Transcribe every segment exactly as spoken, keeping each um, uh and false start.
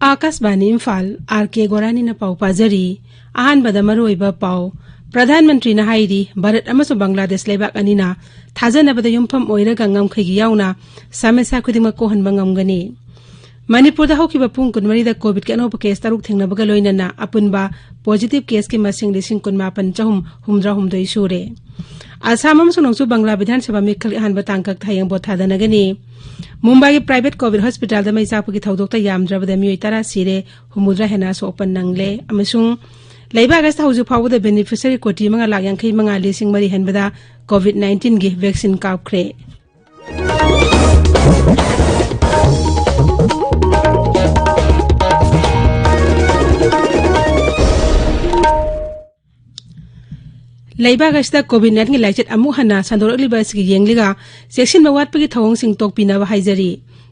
ꯑꯥꯀꯥꯁꯕꯥꯅꯤ Imphal, R ꯀꯦ ꯒꯣꯔꯥꯅꯤꯅ ꯄꯥꯎ ꯄꯥꯖꯔꯤ꯫ ꯑꯍꯥꯟꯕꯗ ꯃꯔꯨꯑꯣꯏꯕ ꯄꯥꯎ꯫ ꯄ꯭ꯔꯙꯥꯟ ꯃꯟꯇ꯭ꯔꯤꯅ ꯍꯥꯏꯔꯤ, ꯚꯥꯔꯠ ꯑꯃꯁꯨꯡ ꯕꯪꯒ꯭ꯂꯥꯗꯦꯁ ꯂꯩꯕꯥꯛ ꯑꯅꯤꯅ ꯊꯥꯖꯅꯕꯗ ꯌꯨꯝꯐꯝ ꯑꯣꯏꯔꯒ ꯉꯝꯈꯩꯒꯤ ꯌꯥꯎꯅ ꯁꯃꯁ꯭ꯌꯥ ꯈꯨꯗꯤꯡꯃꯛ ꯀꯣꯛꯍꯟꯕ ꯉꯝꯒꯅꯤ꯫ ꯃꯅꯤꯄꯨꯔꯗ ꯍꯧꯈꯤꯕ ꯄꯨꯡ ꯀꯨꯟꯃꯔꯤꯗ ꯀꯣꯚꯤꯗꯀꯤ ꯑꯅꯧꯕ ꯀꯦꯁ ꯇꯔꯨꯛ ꯊꯦꯡꯅꯕꯒ ꯂꯣꯏꯅꯅ ꯑꯄꯨꯟꯕ ꯄꯣꯖꯤꯇꯤꯚ ꯀꯦꯁꯀꯤ ꯃꯁꯤꯡ ꯂꯤꯁꯤꯡ ꯀꯨꯟꯃꯥꯄꯟ ꯆꯍꯨꯝ ꯍꯨꯝꯗ꯭ꯔꯥ ꯍꯨꯝꯗꯣꯏ ꯁꯨꯔꯦ꯫ ꯑꯁꯥꯝ ꯑꯃꯁꯨꯡ ꯅꯣꯡꯆꯨꯞ ꯕꯪꯒ꯭ꯂꯥ ꯕꯤꯙꯥꯟ ꯁꯚꯥ ꯃꯤꯈꯜꯒꯤ ꯑꯍꯥꯟꯕ ꯇꯥꯡꯀꯛꯇ ꯍꯌꯦꯡ ꯚꯣꯠ ꯊꯥꯗꯅꯒꯅꯤ꯫ ꯃꯨꯝꯕꯥꯏꯒꯤ ꯄ꯭ꯔꯥꯏꯚꯦꯠ ꯀꯣꯚꯤꯗ ꯍꯣꯁꯄꯤꯇꯥꯜꯗ ꯃꯩ ꯆꯥꯛꯄꯒꯤ ꯊꯧꯗꯣꯛꯇ ꯌꯥꯝꯗ꯭ꯔꯕꯗ ꯃꯤꯑꯣꯏ ꯇꯔꯥ ꯁꯤꯔꯦ, ꯍꯨꯝꯐꯨꯇꯔꯥ ꯍꯦꯟꯅ ꯑꯁꯣꯛ ꯑꯄꯟ ꯅꯪꯂꯦ꯫ ꯑꯃꯁꯨꯡ ꯂꯩꯕꯥꯛ ꯑꯁꯤꯗ ꯍꯧꯖꯤꯛ ꯐꯥꯎꯕꯗ ꯕꯦꯅꯤꯐꯤꯁꯔꯤ ꯀꯣꯇꯤ ꯃꯉꯥ ꯂꯥꯈ ꯌꯥꯡꯈꯩ ꯃꯉꯥ ꯂꯤꯁꯤꯡ ꯃꯔꯤ ꯍꯦꯟꯕꯗ ꯀꯣꯚꯤꯗ ꯅꯥꯏꯟꯇꯤꯟꯒꯤ ꯚꯦꯛꯁꯤꯟ ꯀꯥꯞꯈ꯭ꯔꯦ꯫ ꯂꯩꯕꯥꯛ ꯑꯁꯤꯗ ꯀꯣꯚꯤꯗ ꯅꯥꯏꯟꯇꯤꯟꯒꯤ ꯂꯥꯏꯆꯠ ꯑꯃꯨꯛ ꯍꯟꯅ ꯁꯟꯗꯣꯔꯛꯂꯤꯕ ꯑꯁꯤꯒꯤ ꯌꯦꯡꯂꯒ ꯆꯦꯛꯁꯤꯟꯕ ꯋꯥꯠꯄꯒꯤ ꯊꯧꯑꯣꯡꯁꯤꯡ ꯇꯣꯛꯄꯤꯅꯕ ꯍꯥꯏꯖꯔꯤ꯫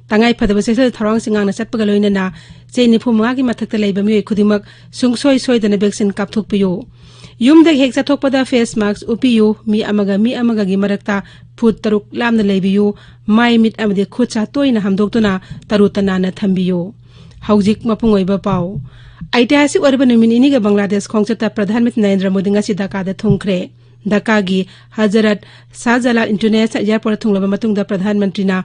ꯇꯉꯥꯏ ꯐꯗꯕ ꯆꯦꯛꯁꯤꯟ ꯊꯧꯔꯥꯡꯁꯤꯡ ꯉꯥꯛꯅ ꯆꯠꯄꯒ ꯂꯣꯏꯅꯅ ꯆꯍꯤ ꯅꯤꯐꯨ ꯃꯉꯥꯒꯤ ꯃꯊꯛꯇ ꯂꯩꯕ ꯃꯤꯑꯣꯏ ꯈꯨꯗꯤꯡꯃꯛ ꯁꯨꯡꯁꯣꯏ ꯁꯣꯏꯗꯅ ꯚꯦꯛꯁꯤꯟ ꯀꯥꯞꯊꯣꯛꯄꯤꯌꯨ꯫ ꯌꯨꯝꯗꯒꯤ ꯍꯦꯛ ꯆꯠꯊꯣꯛꯄꯗ ꯐꯦꯁ ꯃꯥꯁꯛ ꯎꯞꯄꯤꯌꯨ꯫ ꯃꯤ ꯑꯃꯒ ꯃꯤ ꯑꯃꯒꯒꯤ ꯃꯔꯛꯇ ꯐꯨꯠ ꯇꯔꯨꯛ ꯂꯥꯞꯅ ꯂꯩꯕꯤꯌꯨ꯫ ꯃꯥꯏ, ꯃꯤꯠ ꯑꯃꯗꯤ ꯈꯨꯠ ꯁꯥ ꯇꯣꯏꯅ ꯍꯥꯝꯗꯣꯛꯇꯨꯅ ꯇꯔꯨ ꯇꯅꯥꯟꯅ ꯊꯝꯕꯤꯌꯨ꯫ ꯍꯧꯖꯤꯛ ꯃꯄꯨꯡ ꯑꯣꯏꯕ ꯄꯥꯎ꯫ ꯑꯩꯇꯤꯍꯥꯁꯤꯛ ꯑꯣꯏꯔꯕ ꯅꯨꯃꯤꯠ ꯅꯤꯅꯤꯒꯤ ꯕꯪꯒ꯭ꯂꯥꯗꯦꯁ ꯈꯣꯡꯆꯠꯇ ꯄ꯭ꯔꯙꯥꯟ ꯃꯟꯇ꯭ꯔꯤ ꯅꯔꯦꯟꯗ꯭ꯔ ꯃꯣꯗꯤ ꯉꯁꯤ ꯙꯥꯀꯥꯗ ꯊꯨꯡꯈ꯭ꯔꯦ꯫ ꯙꯥꯀꯥꯒꯤ ꯍꯖꯔꯠ ꯁꯥꯍꯖꯂꯥꯜ ꯏꯟꯇꯔꯅꯦꯁꯅꯦꯜ ꯑꯦꯌꯔꯄꯣꯔꯠꯇ ꯊꯨꯡꯂꯕ ꯃꯇꯨꯡꯗ ꯄ꯭ꯔꯙꯥꯟ ꯃꯟꯇ꯭ꯔꯤꯅ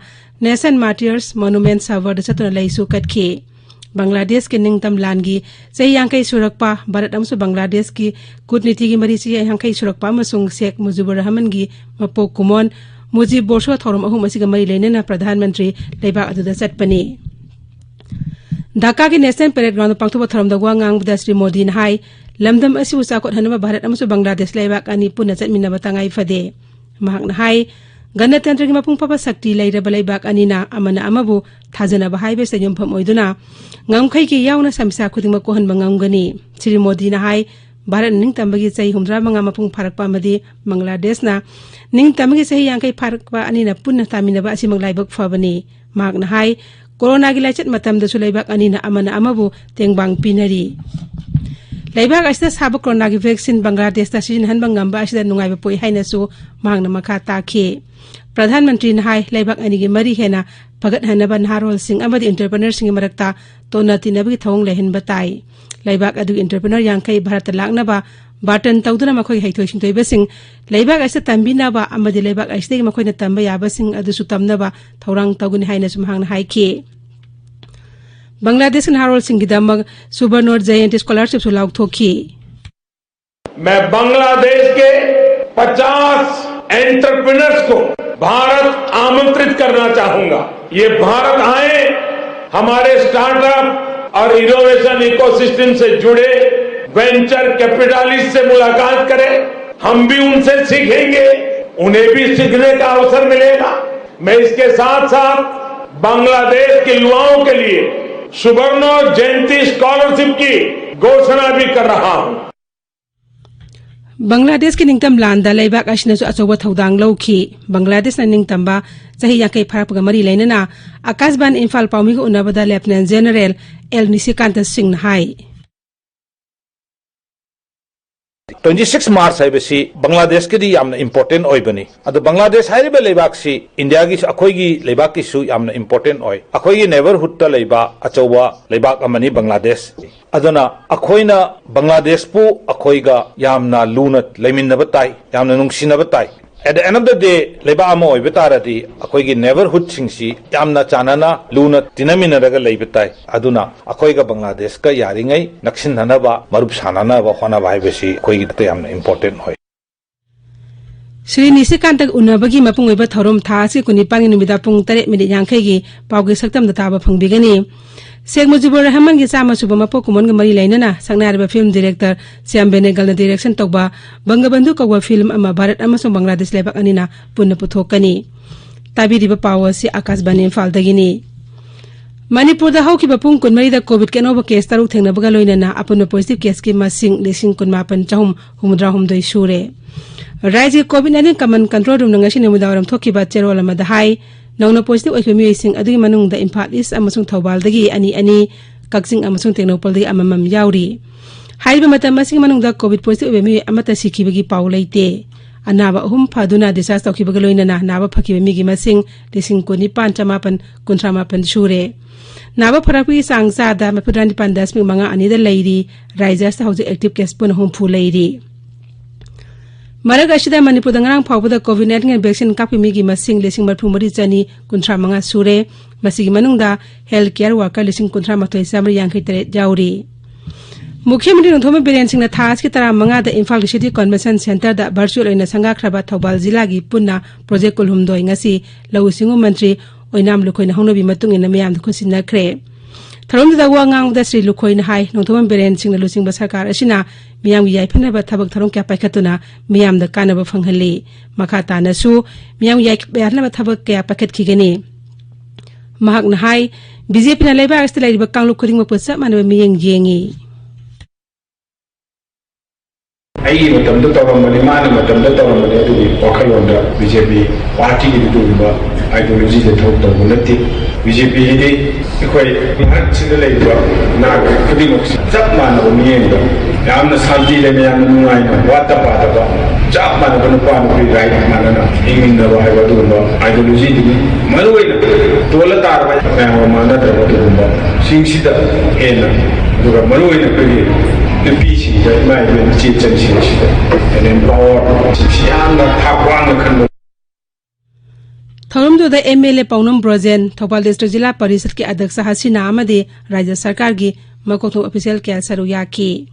ꯅꯦꯁꯟ ꯃꯥꯔꯇꯤꯌꯔꯁ ꯃꯣꯅꯨꯃꯦꯟꯠ ꯁꯥꯚꯔꯗ ꯆꯠꯇꯨꯅ ꯂꯩꯁꯨ ꯀꯠꯈꯤ꯫ ꯕꯪꯒ꯭ꯂꯥꯗꯦꯁꯀꯤ ꯅꯤꯡꯇꯝ ꯂꯥꯟꯒꯤ ꯆꯍꯤ ꯌꯥꯡꯈꯩ ꯁꯨꯔꯛꯄ, ꯚꯥꯔꯠ ꯑꯃꯁꯨꯡ ꯕꯪꯒ꯭ꯂꯥꯗꯦꯁꯀꯤ ꯀꯨꯠꯅꯤꯇꯤꯒꯤ ꯃꯔꯤ ꯆꯍꯤ ꯌꯥꯡꯈꯩ ꯁꯨꯔꯛꯄ ꯑꯃꯁꯨꯡ ꯁꯦꯈ ꯃꯨꯖꯤꯕꯨꯔ ꯔꯍꯃꯟꯒꯤ ꯃꯄꯣꯛ ꯀꯨꯃꯣꯟ ꯃꯨꯖꯤꯕ ꯕꯣꯔꯁꯣ ꯊꯧꯔꯝ ꯑꯍꯨꯝ ꯑꯁꯤꯒ ꯃꯔꯤ ꯂꯩꯅꯅ ꯄ꯭ꯔꯙꯥꯟ ꯃꯟꯇ꯭ꯔꯤ ꯂꯩꯕꯥꯛ ꯑꯗꯨꯗ ꯆꯠꯄꯅꯤ꯫ ꯙꯥꯀꯥꯒꯤ ꯅꯦꯁꯅꯦꯜ ꯄꯦꯔꯦꯗ ꯒ꯭ꯔꯥꯎꯟꯗ ꯄꯥꯡꯊꯣꯛꯄ ꯊꯧꯔꯝꯗ ꯋꯥ ꯉꯥꯡꯕꯗ ꯁ꯭ꯔꯤ ꯃꯣꯗꯤꯅ ꯍꯥꯏ, ꯂꯝꯗꯝ ꯑꯁꯤꯕꯨ ꯆꯥꯎꯈꯠꯍꯟꯅꯕ ꯚꯥꯔꯠ ꯑꯃꯁꯨꯡ ꯕꯪꯒ꯭ꯂꯥꯗꯦꯁ ꯂꯩꯕꯥꯛ ꯑꯅꯤ ꯄꯨꯟꯅ ꯆꯠꯃꯤꯟꯅꯕ ꯇꯉꯥꯏ ꯐꯗꯦ꯫ ꯃꯍꯥꯛꯅ ꯍꯥꯏ, ꯒꯅꯇꯟꯇ꯭ꯔꯒꯤ ꯃꯄꯨꯡ ꯐꯥꯕ ꯁꯛꯇꯤ ꯂꯩꯔꯕ ꯂꯩꯕꯥꯛ ꯑꯅꯤꯅ ꯑꯃꯅ ꯑꯃꯕꯨ ꯊꯥꯖꯅꯕ ꯍꯥꯏꯕꯁꯤꯗ ꯌꯨꯝꯐꯝ ꯑꯣꯏꯗꯨꯅ ꯉꯝꯈꯩꯒꯤ ꯌꯥꯎꯅ ꯁꯃꯁ꯭ꯌꯥ ꯈꯨꯗꯤꯡꯃꯛ ꯀꯣꯛꯍꯟꯕ ꯉꯝꯒꯅꯤ꯫ ꯁ꯭ꯔꯤ ꯃꯣꯗꯤꯅ ꯍꯥꯏ, ꯚꯥꯔꯠꯅ ꯅꯤꯡꯇꯝꯕꯒꯤ ꯆꯍꯤ ꯍꯨꯝꯗ꯭ꯔꯥ ꯃꯉꯥ ꯃꯄꯨꯡ ꯐꯥꯔꯛꯄ ꯑꯃꯗꯤ ꯕꯪꯒ꯭ꯂꯥꯗꯦꯁꯅ ꯅꯤꯡꯇꯝꯕꯒꯤ ꯆꯍꯤ ꯌꯥꯡꯈꯩ ꯐꯥꯔꯛꯄ ꯑꯅꯤꯅ ꯄꯨꯟꯅ ꯇꯥꯃꯤꯟꯅꯕ ꯑꯁꯤꯃꯛ ꯂꯥꯏꯕꯛ ꯐꯕꯅꯤ꯫ ꯃꯍꯥꯛꯅ ꯍꯥꯏ, ꯀꯣꯔꯣꯅꯥꯒꯤ ꯂꯥꯏꯆꯠ ꯃꯇꯝꯗꯁꯨ ꯂꯩꯕꯥꯛ ꯑꯅꯤꯅ ꯑꯃꯅ ꯑꯃꯕꯨ ꯇꯦꯡꯕꯥꯡ ꯄꯤꯅꯔꯤ꯫ ꯂꯩꯕꯥꯛ ꯑꯁꯤꯗ ꯁꯥꯕ ꯀꯣꯔꯣꯅꯥꯒꯤ ꯚꯦꯛꯁꯤꯟ ꯕꯪꯒ꯭ꯂꯥꯗꯦꯁꯇ ꯁꯤꯖꯤꯟꯅꯍꯟꯕ ꯉꯝꯕ ꯑꯁꯤꯗ ꯅꯨꯡꯉꯥꯏꯕ ꯄꯣꯛꯏ ꯍꯥꯏꯅꯁꯨ ꯃꯍꯥꯛꯅ ꯃꯈꯥ ꯇꯥꯈꯤ꯫ ꯄ꯭ꯔꯙꯥꯟ ꯃꯟꯇ꯭ꯔꯤꯅ ꯍꯥꯏ, ꯂꯩꯕꯥꯛ ꯑꯅꯤꯒꯤ ꯃꯔꯤ ꯍꯦꯟꯅ ꯐꯒꯠꯍꯟꯅꯕ ꯅꯍꯥꯔꯣꯜꯁꯤꯡ ꯑꯃꯗꯤ entrepreneurꯁꯤꯡꯒꯤ ꯃꯔꯛꯇ ꯇꯣꯟꯅ ꯇꯤꯟꯅꯕꯒꯤ ꯊꯧꯑꯣꯡ ꯂꯩꯍꯟꯕ ꯇꯥꯏ꯫ ꯂꯩꯕꯥꯛ ꯑꯗꯨꯒꯤ entrepreneur ꯌꯥꯡꯈꯩ ꯚꯥꯔꯠꯇ ꯂꯥꯛꯅꯕ ꯕꯥꯔꯇꯟ ꯇꯧꯗꯨꯅ ꯃꯈꯣꯏꯒꯤ ꯍꯩꯊꯣꯏ ꯁꯤꯡꯊꯣꯏꯕꯁꯤꯡ ꯂꯩꯕꯥꯛ ꯑꯁꯤꯗ ꯇꯝꯕꯤꯅꯕ ꯑꯃꯗꯤ ꯂꯩꯕꯥꯛ ꯑꯁꯤꯗꯒꯤ ꯃꯈꯣꯏꯅ ꯇꯝꯕ ꯌꯥꯕꯁꯤꯡ ꯑꯗꯨꯁꯨ ꯇꯝꯅꯕ ꯊꯧꯔꯥꯡ ꯇꯧꯒꯅꯤ ꯍꯥꯏꯅꯁꯨ ꯃꯍꯥꯛꯅ ꯍꯥꯏꯈꯤ꯫ ꯕꯪꯒ꯭ꯂꯥꯗꯦꯁꯀꯤ ꯅꯍꯥꯔꯣꯜꯁꯤꯡꯒꯤꯗꯃꯛ ꯁꯨꯕꯔꯅꯣ ꯖꯌꯟꯇꯤ ꯁ꯭ꯀꯣꯂꯥꯔꯁꯤꯞꯁꯨ ꯂꯥꯎꯊꯣꯛꯈꯤ꯫ मैं बांग्लादेश के पचास एंटरप्रेन्योर्स को भारत आमंत्रित करना चाहूंगा। ये भारत आए, हमारे स्टार्टअप और इनोवेशन इकोसिस्टम से जुड़े वेंचर कैपिटलिस्ट से मुलाकात करें, हम भी उनसे सीखेंगे, उन्हें भी सीखने का अवसर मिलेगा। मैं इसके साथ साथ बांग्लादेश के युवाओं के लिए सुवर्णो जयंती स्कॉलरशिप की घोषणा भी कर रहा हूं। ꯕꯪꯒ꯭ꯂꯥꯗꯦꯁꯀꯤ ꯅꯤꯡꯇꯝ ꯂꯥꯟꯗ ꯂꯩꯕꯥꯛ ꯑꯁꯤꯅꯁꯨ ꯑꯆꯧꯕ ꯊꯧꯗꯥꯡ ꯂꯧꯈꯤ꯫ ꯕꯪꯒ꯭ꯂꯥꯗꯦꯁꯅ ꯅꯤꯡꯇꯝꯕ ꯆꯍꯤ ꯌꯥꯡꯈꯩ ꯐꯥꯔꯛꯄꯒ ꯃꯔꯤ ꯂꯩꯅꯅ ꯑꯀꯥꯁꯕꯥꯅꯤ ꯏꯝꯐꯥꯜ ꯄꯥꯎꯃꯤꯒ ꯎꯅꯕꯗ ꯂꯦꯐꯇꯤꯅꯦꯟ ꯖꯦꯅꯔꯦꯜ ꯑꯦꯜ ꯅꯤꯁꯤꯀꯥꯟꯇ ꯁꯤꯡꯅ ꯍꯥꯏ꯫ ꯇ꯭ꯋꯦꯟꯇꯤ ꯁꯤꯛꯁ ꯃꯥꯔꯆ ꯍꯥꯏꯕꯁꯤ ꯕꯪꯒ꯭ꯂꯥꯗꯦꯁꯀꯤꯗꯤ ꯌꯥꯝꯅ ꯏꯝꯄꯣꯔꯇꯦꯟ ꯑꯣꯏꯕꯅꯤ꯫ ꯑꯗꯣ ꯕꯪꯒ꯭ꯂꯥꯗꯦꯁ ꯍꯥꯏꯔꯤꯕ ꯂꯩꯕꯥꯛꯁꯤ ꯏꯟꯗꯤꯌꯥꯒꯤꯁꯨ, ꯑꯩꯈꯣꯏꯒꯤ ꯂꯩꯕꯥꯛꯀꯤꯁꯨ ꯌꯥꯝꯅ ꯏꯝꯄꯣꯔꯇꯦꯟ ꯑꯣꯏ꯫ ꯑꯩꯈꯣꯏꯒꯤ ꯅꯦꯕꯔꯍꯨꯗꯇ ꯂꯩꯕ ꯑꯆꯧꯕ ꯂꯩꯕꯥꯛ ꯑꯃꯅꯤ ꯕꯪꯒ꯭ꯂꯥꯗꯦꯁ꯫ ꯑꯗꯨꯅ ꯑꯩꯈꯣꯏꯅ ꯕꯪꯒ꯭ꯂꯥꯗꯦꯁꯄꯨ ꯑꯩꯈꯣꯏꯒ ꯌꯥꯝꯅ ꯂꯨꯅ ꯂꯩꯃꯤꯟꯅꯕ ꯇꯥꯏ, ꯌꯥꯝꯅ ꯅꯨꯡꯁꯤꯅꯕ ꯇꯥꯏ꯫ At the end of the day, ꯂꯩꯕꯥꯛ ꯑꯃ ꯑꯣꯏꯕ ꯇꯥꯔꯗꯤ ꯑꯩꯈꯣꯏꯒꯤ ꯅꯦꯕꯔꯍꯨꯗꯁꯤꯡꯁꯤ ꯌꯥꯝꯅ ꯆꯥꯟꯅꯅ ꯂꯨꯅ ꯇꯤꯟꯅꯃꯤꯟꯅꯔꯒ ꯂꯩꯕ ꯇꯥꯏ꯫ ꯑꯗꯨꯅ ꯑꯩꯈꯣꯏꯒ ꯕꯪꯒ꯭ꯂꯥꯗꯦꯁꯀ ꯌꯥꯔꯤꯉꯩ ꯅꯛꯁꯤꯟꯅꯅꯕ, ꯃꯔꯨꯞ ꯁꯥꯟꯅꯅꯕ ꯍꯣꯠꯅꯕ ꯍꯥꯏꯕꯁꯤ ꯑꯩꯈꯣꯏꯒꯤꯗꯃꯛꯇ ꯌꯥꯝꯅ ꯏꯝꯄꯣꯔꯇꯦꯟ ꯑꯣꯏ꯫ ꯁ꯭ꯔꯤ ꯅꯤꯁꯤꯀꯥꯟꯇꯒ ꯎꯅꯕꯒꯤ ꯃꯄꯨꯡ ꯑꯣꯏꯕ ꯊꯧꯔꯝ ꯊꯥ ꯑꯁꯤꯒꯤ ꯀꯨꯟꯅꯤꯄꯥꯟꯒꯤ ꯅꯨꯃꯤꯗꯥꯡ ꯄꯨꯡ ꯇꯔꯦꯠ ꯃꯤꯅꯤꯠ ꯌꯥꯡꯈꯩꯒꯤ ꯄꯥꯎꯒꯤ ꯁꯛꯇꯝꯗ ꯇꯥꯕ ꯐꯪꯕꯤꯒꯅꯤ꯫ ꯁꯦꯈ ꯃꯨꯖꯤꯕꯨꯔ ꯔꯍꯃꯟꯒꯤ ꯆꯥꯝꯃ ꯁꯨꯕ ꯃꯄꯣꯛ ꯀꯨꯝꯑꯣꯟꯒ ꯃꯔꯤ ꯂꯩꯅꯅ ꯁꯛꯅꯥꯏꯔꯕ ꯐꯤꯜꯝ ꯗꯤꯔꯦꯛꯇꯔ ꯁ꯭ꯌꯥꯝ ꯕꯦꯅꯦꯒꯜꯅ ꯗꯤꯔꯦꯛꯁꯟ ꯇꯧꯕ ꯕꯪꯒꯕꯟꯙꯨ ꯀꯧꯕ ꯐꯤꯜꯝ ꯑꯃ ꯚꯥꯔꯠ ꯑꯃꯁꯨꯡ ꯕꯪꯒ꯭ꯂꯥꯗꯦꯁ ꯂꯩꯕꯥꯛ ꯑꯅꯤꯅ ꯄꯨꯟꯅ ꯄꯨꯊꯣꯛꯀꯅꯤ꯫ ꯇꯥꯕꯤꯔꯤꯕ ꯄꯥꯎ ꯑꯁꯤ ꯑꯥꯀꯥꯁꯕꯥꯅꯤ ꯏꯝꯐꯥꯜꯗꯒꯤꯅꯤ꯫ ꯃꯅꯤꯄꯨꯔꯗ ꯍꯧꯈꯤꯕ ꯄꯨꯡ ꯀꯨꯟꯃꯔꯤꯗ ꯀꯣꯚꯤꯗꯀꯤ ꯑꯅꯧꯕ ꯀꯦꯁ ꯇꯔꯨꯛ ꯊꯦꯡꯅꯕꯒ ꯂꯣꯏꯅꯅ ꯑꯄꯨꯟꯕ ꯄꯣꯖꯤꯇꯤꯚ ꯀꯦꯁꯀꯤ ꯃꯁꯤꯡ ꯂꯤꯁꯤꯡ ꯀꯨꯟꯃꯥꯄꯟ ꯆꯍꯨꯝ ꯍꯨꯝꯐꯨꯇꯔꯥꯍꯨꯝꯗꯣꯏ ꯁꯨꯔꯦ꯫ ꯔꯥꯖ꯭ꯌꯒꯤ ꯀꯣꯚꯤꯗ ꯅꯥꯏꯟꯇꯤꯟ ꯀꯃꯟ ꯀꯟꯇ꯭ꯔꯣꯜ ꯔꯨꯝꯅ ꯉꯁꯤ ꯅꯨꯃꯤꯗꯥꯡꯋꯥꯏꯔꯝ ꯊꯣꯛꯈꯤꯕ ꯆꯦꯔꯣꯜ ꯑꯃꯗ ꯍꯥꯏ, ꯅꯧꯅ positive ꯑꯣꯏꯈꯤꯕ ꯃꯤꯑꯣꯏꯁꯤꯡ ꯑꯗꯨꯒꯤ ꯃꯅꯨꯡꯗ ꯏꯝꯐꯥꯜ ꯏꯁ ꯑꯃꯁꯨꯡ ꯊꯧꯕꯥꯜꯗꯒꯤ ꯑꯅꯤ ꯑꯅꯤ, ꯀꯛꯆꯤꯡ ꯑꯃꯁꯨꯡ ꯇꯦꯡꯅꯧꯄꯜꯗꯒꯤ ꯑꯃꯃꯝ ꯌꯥꯎꯔꯤ꯫ ꯍꯥꯏꯔꯤꯕ ꯃꯇꯝ ꯑꯁꯤꯒꯤ ꯃꯅꯨꯡꯗ COVID positive ꯑꯣꯏꯕ ꯃꯤꯑꯣꯏ ꯑꯃꯠꯇ ꯁꯤꯈꯤꯕꯒꯤ ꯄꯥꯎ ꯂꯩꯇꯦ꯫ ꯑꯅꯥꯕ ꯑꯍꯨꯝ ꯐꯗꯨꯅ discharge ꯇꯧꯈꯤꯕꯒ ꯂꯣꯏꯅꯅ ꯅꯥꯕ ꯐꯈꯤꯕ ꯃꯤꯒꯤ ꯃꯁꯤꯡ ꯂꯤꯁꯤꯡ ꯀꯨꯟꯅꯤꯄꯥꯟ ꯆꯃꯥꯄꯟ ꯀꯨꯟꯊ꯭ꯔꯥ ꯃꯥꯄꯟ ꯁꯨꯔꯦ꯫ ꯅꯥꯕ ꯐꯔꯛꯄꯒꯤ ꯆꯥꯡ ꯆꯥꯗ ꯃꯔꯤꯐꯨꯇꯔꯥ ꯅꯤꯄꯥꯟ ꯗꯁꯃꯤꯛ ꯃꯉꯥ ꯑꯅꯤꯗ ꯂꯩꯔꯤ꯫ ꯔꯥꯖ꯭ꯌ ꯑꯁꯤꯗ ꯍꯧꯖꯤꯛ active case ꯄꯨꯟꯅ ꯍꯨꯝꯐꯨ ꯂꯩꯔꯤ꯫ ꯃꯔꯛ ꯑꯁꯤꯗ ꯃꯅꯤꯄꯨꯔꯗ ꯉꯔꯥꯡ ꯐꯥꯎꯕꯗ COVID nineteen vaccine ꯀꯥꯞꯈꯤꯕ ꯃꯤꯒꯤ ꯃꯁꯤꯡ ꯂꯤꯁꯤꯡ ꯃꯔꯤꯐꯨ ꯃꯔꯤ ꯆꯅꯤ ꯀꯨꯟꯊ꯭ꯔꯥ ꯃꯉꯥ ꯁꯨꯔꯦ꯫ ꯃꯁꯤꯒꯤ ꯃꯅꯨꯡꯗ health care worker ꯂꯤꯁꯤꯡ ꯀꯨꯟꯊ꯭ꯔꯥ ꯃꯥꯊꯣꯏ ꯆꯥꯃꯔꯤ ꯌꯥꯡꯈꯩ ꯇꯔꯦꯠ ꯌꯥꯎꯔꯤ꯫ ꯃꯨꯈ꯭ꯌ ꯃꯟꯇ꯭ꯔꯤ ꯅꯣꯡꯊꯣꯝꯕꯝ ꯕꯤꯔꯦꯟ ꯁꯤꯡꯅ ꯊꯥ ꯑꯁꯤꯒꯤ ꯇꯔꯥ ꯃꯉꯥꯗ ꯏꯝꯐꯥꯜꯒꯤ City Convention Centreꯗ virtual ꯑꯣꯏꯅ ꯁꯪꯒꯥꯈ꯭ꯔꯕ ꯊꯧꯕꯥꯜ ꯖꯤꯂꯥꯒꯤ ꯄꯨꯟꯅ project ꯀꯨꯟꯍꯨꯝꯗꯣꯏ ꯉꯁꯤ ꯂꯧꯎ ꯁꯤꯡꯎ ꯃꯟꯇ꯭ꯔꯤ ꯑꯣꯏꯅꯥꯝ ꯂꯨꯈꯣꯏꯅ ꯍꯧꯅꯕꯤ ꯃꯇꯨꯡ ꯏꯟꯅ ꯃꯤꯌꯥꯝꯗ ꯈꯨꯠꯁꯤꯟꯅꯈ꯭ꯔꯦ꯫ ꯊꯧꯔꯝꯗꯨꯗ ꯋꯥ ꯉꯥꯡꯕꯗ ꯁ꯭ꯔꯤ ꯂꯨꯈꯣꯏꯅ ꯍꯥꯏ, ꯅꯣꯡꯊꯣꯝꯕꯝ ꯕꯤꯔꯦꯟ ꯁꯤꯡꯅ ꯂꯨꯆꯤꯡꯕ ꯁꯔꯀꯥꯔ ꯑꯁꯤꯅ ꯃꯤꯌꯥꯝꯒꯤ ꯌꯥꯏꯐꯅꯕ ꯊꯕꯛ ꯊꯧꯔꯝ ꯀꯌꯥ ꯄꯥꯏꯈꯠꯇꯨꯅ ꯃꯤꯌꯥꯝꯗ ꯀꯥꯟꯅꯕ ꯐꯪꯍꯜꯂꯤ꯫ ꯃꯈꯥ ꯇꯥꯅꯁꯨ ꯃꯤꯌꯥꯝꯒꯤ ꯌꯥꯏꯐ-, ꯌꯥꯏꯐꯅꯕ ꯊꯕꯛ ꯀꯌꯥ ꯄꯥꯏꯈꯠꯈꯤꯒꯅꯤ꯫ ꯃꯍꯥꯛꯅ ꯍꯥꯏ, BJPꯅ ꯂꯩꯕꯥꯛ ꯑꯁꯤꯗ ꯂꯩꯔꯤꯕ ꯀꯥꯡꯂꯨꯞ ꯈꯨꯗꯤꯡꯃꯛꯄꯨ ꯆꯞ ꯃꯥꯟꯅꯕ ꯃꯤꯠꯌꯦꯡ ꯌꯦꯡꯉꯤ꯫ ꯑꯩꯒꯤ ꯃꯇꯝꯗ ꯇꯧꯔꯝꯕꯅꯤ, ꯃꯥꯅ ꯃꯇꯝꯗ ꯇꯧꯔꯝꯕꯅꯤ, ꯑꯗꯨꯒꯤ ꯋꯥꯈꯜꯂꯣꯟꯗ BJP partyꯒꯤꯗꯤ ꯑꯗꯨꯒꯨꯝꯕ ideologyꯗ ꯊꯕꯛ ꯇꯧꯕ ꯅꯠꯇꯦ꯫ BJPꯒꯤꯗꯤ ꯑꯩꯈꯣꯏ ꯚꯥꯔꯠꯁꯤꯗ ꯂꯩꯔꯤꯕ ꯅꯥꯒꯔꯤꯛ ꯈꯨꯗꯤꯡꯃꯛꯁꯤ ꯆꯞ ꯃꯥꯟꯅꯕ ꯃꯤꯠꯌꯦꯡꯗ, ꯌꯥꯝꯅ ꯁꯥꯟꯇꯤ ꯂꯩꯅ, ꯌꯥꯝꯅ ꯅꯨꯡꯉꯥꯏꯅ, ꯋꯥꯠꯇ ꯄꯥꯗꯕ, ꯆꯞ ꯃꯥꯟꯅꯕ ꯅꯨꯄꯥ ꯅꯨꯄꯤ right ꯃꯥꯟꯅꯅ ꯍꯤꯡꯃꯤꯟꯅꯕ ꯍꯥꯏꯕ ꯑꯗꯨꯒꯨꯝꯕ ideologyꯗꯨꯅꯤ꯫ ꯃꯔꯨꯑꯣꯏꯅ ꯇꯣꯜꯂ ꯇꯥꯔꯕ ꯃꯌꯥꯝꯒ ꯃꯥꯟꯅꯗ꯭ꯔꯕ ꯑꯗꯨꯒꯨꯝꯕ ꯁꯤꯡꯁꯤꯗ ꯍꯦꯟꯅ, ꯑꯗꯨꯒ ꯃꯔꯨꯑꯣꯏꯅ ꯑꯩꯈꯣꯏꯒꯤ ꯅꯨꯄꯤꯁꯤꯡꯗ, ꯏꯃꯥ ꯏꯕꯦꯟ ꯏꯆꯦ ꯏꯆꯟꯁꯤꯡꯁꯤꯗ ꯍꯦꯟꯅ empower, ꯁꯤ ꯌꯥꯝꯅ ꯊꯥꯛ ꯋꯥꯡꯅ ꯈꯟꯕ꯫ ꯊꯧꯔꯝꯗꯨꯗ MLA ꯄꯥꯎꯅꯝ ꯕ꯭ꯔꯣꯖꯦꯟ, ꯊꯧꯕꯥꯜ District ꯖꯤꯂꯥ ꯄꯔꯤꯁꯠꯀꯤ ꯑꯗ꯭ꯌꯛꯁ ꯍꯁꯤꯅꯥ ꯑꯃꯗꯤ ꯔꯥꯖ꯭ꯌ ꯁꯔꯀꯥꯔꯒꯤ ꯃꯀꯣꯛ ꯊꯣꯡꯕ official ꯀꯌꯥ ꯁꯔꯨꯛ ꯌꯥꯈꯤ꯫